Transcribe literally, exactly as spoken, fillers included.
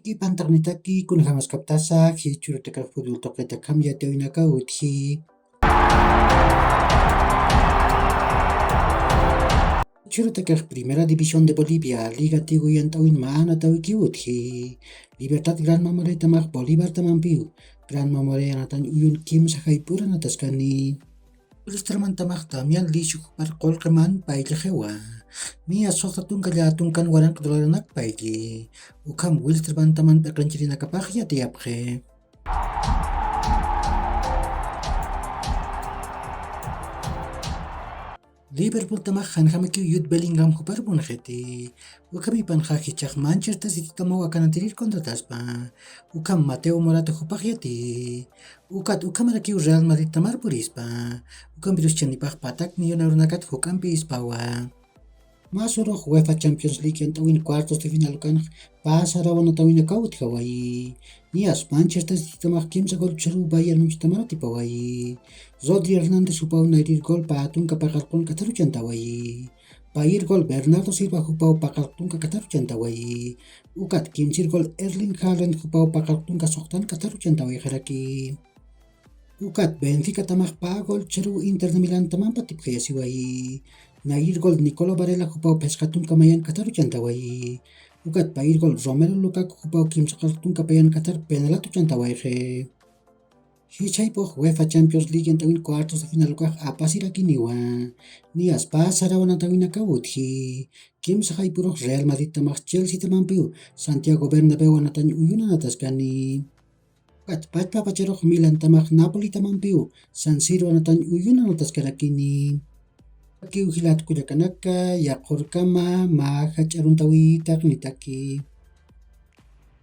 Ipantaqnitaki kunjamaskaptasa jichhurutakax fútbol tuqitakham yatiyawinakaw utji. Jichhurutakax Primera División de Bolivia, Liga Tigo yant'awin mä anatawiki utji. Libertad Gran Mamoré tamax Bolívar tamampiw, Gran Mamoré anatañ uyun kimsa jayp'ur anataskani. Wilsterman tamax Damián Licio jupar qullqiman payllixiwa. Niya suxta tunka llätunkan waranq dolaranak paylli. Ukham Wilsterman taman p'iqinchirinakapax yatiyapxi. Liverpool tamax janjamakiw Jude Bellingham jupar munxiti. Ukhamipanxa jichhax Manchester City tamaw akanatirir contrataspa. Ukham Mateo Morata jupax yati. Ukat ukhamarakiw Real Madrid tamar purispa. Ukhampirus chanipax patak millonarionakat juk'ampi ispawa. Mä surux UEFA Champions League yant'awin cuartos de final ukanx pä saraw anatawinakaw utjawayi. Niyas Manchester City tamax kimsa gol chharuw Bayern Munich tamar atipawayi. Rodri Hernández jupaw nayrir gol pä tunka paqallqun k'atharuchantawayi. Payir gol Bernardo Silva jupaw paqallq tunka k'atharuchantawayi. Ukat kimsir gol Erling Haaland jupaw paqallq tunka suxtan k'atharuchantawayxaraki. Ukat Benfica tamax pä gol chharuw Inter de Milán tamampa atipjayasiwayi. Nayrir gol Nicola Varela jupaw phisqa tunka mayan k'atharuchantawayi. Ukat payir gol Romelu Lukaku jupaw kimsa qallq tunka payan k'athar penalatuchantawayxi. Jichhaypux UEFA Champions League yant'awin cuartos de final ukax apasirakiniwa. Niyas pä saraw anatawinakaw utji. Kimsa jayp'urux Real Madrid tamax Chelsea tamampiw Santiago Bernabéu anatañ uyun anataskani. Ukat pachpa pacharux Milan tamax Napoli tamampiw San Siro anatañ uyun anataskarakini. Akiw jilat kullakanaka, yaqhurkama mä jach'a aruntawitaqnitaki.